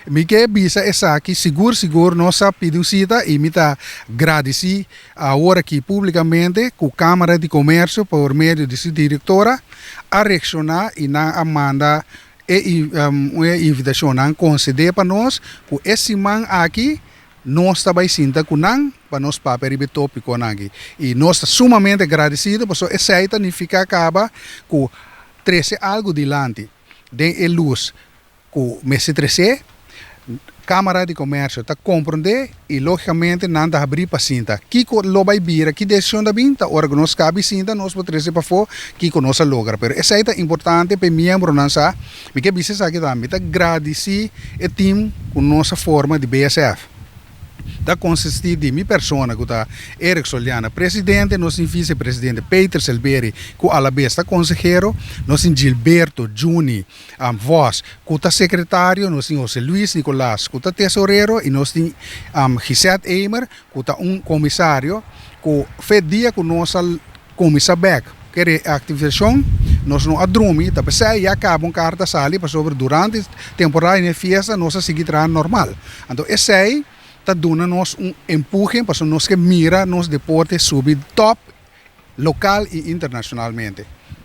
Mi ke bisa esaki, sigur sigur nos a pidi un sita i mi ta gradisí awor aki públikamente ku Kámara di Komersio por medio di su direktora a reakshoná i nan a manda e invitashon, nan konsedé pa nos ku e siman aki nos ta bai sinta ku nan pa nos papia riba e tópikonan aki. I nos ta sumamente gradisido pasobra esei ta nifiká kaba ku trese algu dilanti den e lus ku mester tresé, Kámara di Komèrsio ta komprondé i lógikamente nan ta habrí pa sinta. Kiko lo bai bira, ki desishon ta bin, ta ora ku nos kabi sinta nos por trese pafó kiko nos a logra. Pero esei ta importante pa e miembronan sa. Mi ke bisa esaki tambe, mi ta gradisí e tim ku nos a forma di BSF. Ta konsistí di mi persona ku ta Eric Soliana, presidente, nos tin visepresidente Peter Selberi ku alabes ta konsehero, nos tin Gilberto Juni, Vos, ku ta sekretario, nos tin José Luis Nicolas, ku ta tesorero, i nos tin Gisette Eimer, ku ta un komisario, ku fe dia ku nos a kuminsá bèk ku e reaktivashon, nos no a drumi, ta p'esei ya kaba un karta sali pasobra durante temporada di e fiesta nos a sigui traha normal. Anto esei ta duna nos un empuhe pasobra nos ke mira nos deporte subi tòp lokal i internashonalmente.